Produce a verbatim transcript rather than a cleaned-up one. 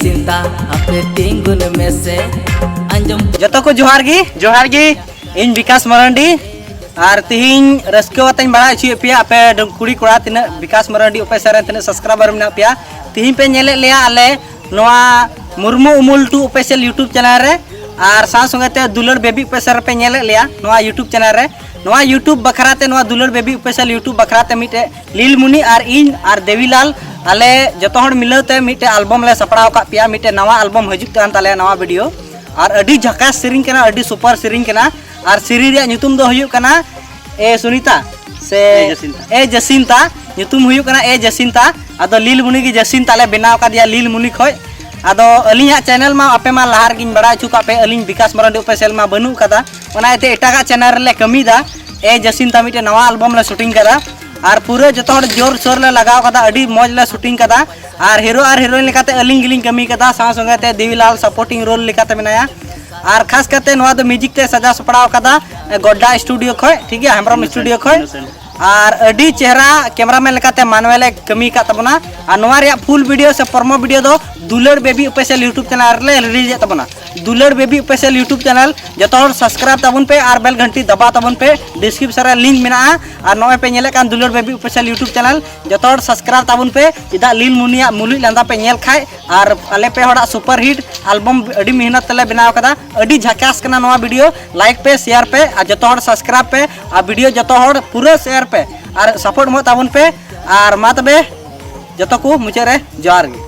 ᱪᱤᱱᱛᱟ ᱟᱯᱮ ᱛᱤᱸᱜᱩᱱ ᱢᱮᱥᱮ ᱟᱸᱡᱚᱢ᱾ ᱡᱚᱛᱚ ᱠᱚ ᱡᱚᱦᱟᱨ ᱜᱮ᱾ ᱡᱚᱦᱟᱨ ᱜᱮ᱾ ᱤᱧ ᱵᱤᱠᱟᱥ ᱢᱟᱨᱟᱱᱰᱤ᱾ ᱟᱨ ᱛᱤᱦᱤᱧ ᱨᱟᱹᱥᱠᱟᱹ ᱟᱛᱮᱧ ᱵᱟᱲᱟᱭ ᱦᱚᱪᱚᱭᱮᱫ ᱯᱮᱭᱟ ᱟᱯᱮ ᱰᱚ- ᱠᱩᱲᱤ ᱠᱚᱲᱟ ᱛᱤᱱᱟᱹᱜ ᱵᱤᱠᱟᱥ ᱢᱟᱨᱟᱱᱰᱤ ᱚᱯᱷᱤᱥᱤᱭᱟᱞ ᱨᱮᱱ ᱛᱤᱱᱟᱹᱜ ᱥᱟᱵᱥᱠᱨᱟᱭᱵᱟᱨ ᱢᱮᱱᱟᱜ ᱯᱮᱭᱟ᱾ ᱛᱤᱦᱤᱧ ᱯᱮ ᱧᱮᱞᱮᱫ ᱞᱮᱭᱟ ᱟᱞᱮ ᱱᱚᱣᱟ ᱢᱩᱨᱢᱩ ᱩᱢᱩᱞ ᱴᱩ ᱚᱯᱷᱤᱥᱤᱭᱟᱞ YouTube ᱪᱮᱱᱮᱞ ᱨᱮ, ᱟᱨ ᱥᱟᱶ ᱥᱚᱸᱜᱮ ᱛᱮ ᱫᱩᱞᱟᱹᱲ ᱵᱮᱵᱤ ᱚᱯᱷᱤᱥᱤᱭᱟᱞ ᱨᱮᱯᱮ ᱧᱮᱞᱮᱫ ᱞᱮᱭᱟ ᱱᱚᱣᱟ YouTube ᱪᱮᱱᱮᱞ ᱨᱮ᱾ ᱱᱚᱣᱟ YouTube ᱵᱟᱠᱷᱨᱟ ᱛᱮ, ᱱᱚᱣᱟ ᱫᱩᱞᱟᱹᱲ ᱵᱮᱵᱤ ᱚᱯᱷᱤᱥᱤᱭᱟᱞ YouTube ᱵᱟᱠᱷᱨᱟ ᱛᱮ ᱢᱤᱫᱴᱮᱡ ᱞᱤᱞᱢᱩᱱᱤ ᱟᱨ ᱤᱧ ᱟᱨ ᱫᱮᱵᱤᱞᱟᱞ, ᱟᱞᱮ ᱡᱚᱛᱚ ᱦᱚᱲ ᱢᱤᱞᱟᱹᱣ ᱛᱮ ᱢᱤᱫᱴᱮᱡ ᱟᱞᱵᱚᱢ ᱞᱮ ᱥᱟᱯᱲᱟᱣ ᱟᱠᱟᱫ ᱯᱮᱭᱟ, ᱢᱤᱫᱴᱮᱡ ᱱᱟᱣᱟ ᱟᱞᱵᱚᱢ ᱦᱤᱡᱩᱜ ᱠᱟᱱ ᱛᱟᱞᱮᱭᱟ, ᱱᱟᱣᱟ ᱵᱷᱤᱰᱤᱭᱳ᱾ ᱟᱨ ᱟᱹᱰᱤ ᱡᱷᱟᱠᱟᱥ ᱥᱮᱨᱮᱧ ᱠᱟᱱᱟ, ᱟᱹᱰᱤ ᱥᱩᱯᱟᱨ ᱥᱮᱨᱮᱧ ᱠᱟᱱᱟ᱾ ᱟᱨ ᱥᱮᱨᱮᱧ ᱨᱮᱭᱟᱜ ᱧᱩᱛᱩᱢ ᱫᱚ ᱦᱩᱭᱩᱜ ᱠᱟᱱᱟ ᱮ ᱥᱩᱱᱤᱛᱟ ᱥᱮ ᱮ ᱡᱟᱥᱤᱱᱛᱟ᱾ ᱮ ᱡᱟᱥᱤᱱᱛᱟ, ᱧᱩᱛᱩᱢ ᱦᱩᱭᱩᱜ ᱠᱟᱱᱟ ᱮ ᱡᱟᱥᱤᱱᱛᱟ᱾ ᱟᱫᱚ ᱞᱤᱞᱢᱩᱱᱤ ᱜᱮ ᱡᱟᱥᱤᱱᱛᱟ ᱞᱮ ᱵᱮᱱᱟᱣ ᱠᱟᱫᱮᱭᱟ ᱞᱤᱞᱢᱩᱱᱤ ᱠᱷᱚᱡ᱾ ᱟᱫᱚ ᱟᱹᱞᱤᱧᱟᱜ ᱪᱮᱱᱮᱞ ᱢᱟ ᱟᱯᱮ ᱢᱟ ᱞᱟᱦᱟ ᱨᱮᱜᱮᱧ ᱵᱟᱲᱟᱭ ᱦᱚᱪᱚ ᱠᱟᱜ ᱯᱮ, ᱟᱹᱞᱤᱧ ᱵᱤᱠᱟᱥ ᱢᱟᱨᱟᱱᱰᱤ ᱚᱯᱷᱤᱥᱤᱭᱟᱞ ᱢᱟ ᱵᱟᱹᱱᱩᱜ ᱠᱟᱫᱟ, ᱚᱱᱟ ᱤᱭᱟᱹᱛᱮ ᱮᱴᱟᱜᱟᱜ ᱪᱮᱱᱮᱞ ᱨᱮᱞᱮ ᱠᱟᱹᱢᱤᱭᱮᱫᱟ᱾ ᱮ ᱡᱟᱥᱤᱱᱛᱟ ᱢᱤᱫᱴᱮᱱ ᱱᱟᱣᱟ ᱟᱞᱵᱚᱢ ᱞᱮ ᱥᱩᱴᱤᱝ ᱠᱟᱫᱟ᱾ ᱟᱨ ᱯᱩᱨᱟᱹ ᱡᱚᱛᱚ ᱦᱚᱲ ᱡᱳᱨ ᱥᱳᱨ ᱞᱮ ᱞᱟᱜᱟᱣ ᱠᱟᱫᱟ, ᱟᱹᱰᱤ ᱢᱚᱡᱽ ᱞᱮ ᱥᱩᱴᱤᱝ ᱠᱟᱫᱟ᱾ ᱟᱨ ᱦᱤᱨᱳ ᱟᱨ ᱦᱤᱨᱳᱭᱤᱱ ᱞᱮᱠᱟᱛᱮ ᱟᱹᱞᱤᱧ ᱜᱮᱞᱤᱧ ᱠᱟᱹᱢᱤ ᱠᱟᱫᱟ, ᱥᱟᱶ ᱥᱚᱸᱜᱮ ᱛᱮ ᱫᱮᱵᱤᱞᱟᱞ ᱥᱟᱯᱳᱨᱴᱤᱝ ᱨᱳᱞ ᱞᱮᱠᱟᱛᱮ ᱢᱮᱱᱟᱭᱟ᱾ ᱟᱨ ᱠᱷᱟᱥ ᱠᱟᱛᱮ ᱱᱚᱣᱟ ᱫᱚ ᱢᱤᱣᱡᱤᱠ ᱛᱮ ᱥᱟᱡᱟᱣ ᱥᱟᱯᱲᱟᱣ ᱠᱟᱫᱟ ᱜᱚᱰᱰᱟ ᱥᱴᱩᱰᱤᱭᱳ ᱠᱷᱚᱡ, ᱴᱷᱤᱠ ᱜᱮᱭᱟ, ᱦᱮᱢᱵᱨᱚᱢ ᱥᱴᱩᱰᱤᱭᱳ ᱠᱷᱚᱡ᱾ ᱟᱨ ᱟᱹᱰᱤ ᱪᱮᱦᱨᱟ ᱠᱮᱢᱨᱟᱢᱮᱱ ᱞᱮᱠᱟᱛᱮ ᱢᱟᱱᱣᱮᱞ ᱮ ᱠᱟᱹᱢᱤ ᱟᱠᱟᱫ ᱛᱟᱵᱚᱱᱟ᱾ ᱟᱨ ᱱᱚᱣᱟ ᱨᱮᱭᱟᱜ ᱯᱷᱩᱞ ᱵᱷᱤᱰᱤᱭᱳ ᱥᱮ ᱯᱨᱚᱢᱳ ᱵᱷᱤᱰᱤᱭᱳ ᱫᱚ ᱫᱩᱞᱟᱹᱲ ᱵᱮᱵᱤ ᱚᱯᱷᱤᱥᱤᱭᱟᱞ YouTube ᱪᱮᱱᱮᱞ ᱨᱮᱞᱮ ᱨᱤᱞᱤᱡᱮᱫ ᱛᱟᱵᱚᱱᱟ᱾ ᱫᱩᱞᱟᱹᱲ ᱵᱮᱵᱤ ᱚᱯᱷᱤᱥᱤᱭᱟᱞ YouTube ᱪᱮᱱᱮᱞ ᱡᱚᱛᱚ ᱦᱚᱲ ᱥᱟᱵᱥᱠᱨᱟᱭᱤᱵ ᱛᱟᱵᱚᱱ ᱯᱮ ᱟᱨ ᱵᱮᱞ ᱜᱷᱟᱱᱴᱤ ᱫᱟᱵᱟᱣ ᱛᱟᱵᱚᱱ ᱯᱮ᱾ ᱰᱤᱥᱠᱨᱤᱯᱥᱚᱱ ᱨᱮ ᱞᱤᱝᱠ ᱢᱮᱱᱟᱜᱼᱟ᱾ ᱟᱨ ᱱᱚᱜᱼᱚᱭ ᱯᱮ ᱧᱮᱞᱮᱫ ᱠᱟᱱ ᱫᱩᱞᱟᱹᱲ ᱵᱮᱵᱤ ᱚᱯᱷᱤᱥᱤᱭᱟᱞ YouTube ᱪᱮᱱᱮᱞ, ᱡᱚᱛᱚ ᱦᱚᱲ ᱥᱟᱵᱥᱠᱨᱟᱭᱤᱵ ᱛᱟᱵᱚᱱ ᱯᱮ᱾ ᱪᱮᱫᱟᱜ ᱞᱤᱞᱢᱩᱱᱤᱭᱟᱜ ᱢᱩᱞᱩᱡ ᱞᱟᱸᱫᱟ ᱯᱮ ᱧᱮᱞ ᱠᱷᱟᱡ ᱟᱨ ᱟᱞᱮ ᱯᱮ ᱦᱚᱲᱟᱜ ᱥᱩᱯᱟᱨ ᱦᱤᱴ ᱟᱞᱵᱚᱢ ᱟᱹᱰᱤ ᱢᱮᱦᱱᱚᱛ ᱛᱮᱞᱮ ᱵᱮᱱᱟᱣ ᱠᱟᱫᱟ᱾ ᱟᱹᱰᱤ ᱡᱷᱟᱠᱟᱥ ᱠᱟᱱᱟ ᱱᱚᱣᱟ ᱵᱷᱤᱰᱤᱭᱳ᱾ ᱞᱟᱭᱤᱠ ᱯᱮ, ᱥᱮᱭᱟᱨ ᱯᱮ ᱟᱨ ᱡᱚᱛᱚ ᱦᱚᱲ ᱥᱟᱵᱥᱠᱨᱟᱭᱤᱵ ᱯᱮ ᱟᱨ ᱵᱷᱤᱰᱤᱭᱳ ᱡᱚᱛᱚ ᱦᱚᱲ ᱯᱩᱨᱟᱹ ᱥᱮᱭᱟᱨ ᱯᱮ ᱟᱨ ᱥᱟᱯᱳᱨᱴ ᱮᱢᱚᱜ ᱛᱟᱵᱚᱱ ᱯᱮ᱾ ᱟᱨ ᱢᱟ ᱛᱚᱵᱮ ᱡᱚᱛᱚ ᱠᱚ ᱢᱩᱪᱟᱹᱫ ᱨᱮ ᱡᱚᱦᱟᱨ ᱜᱮ᱾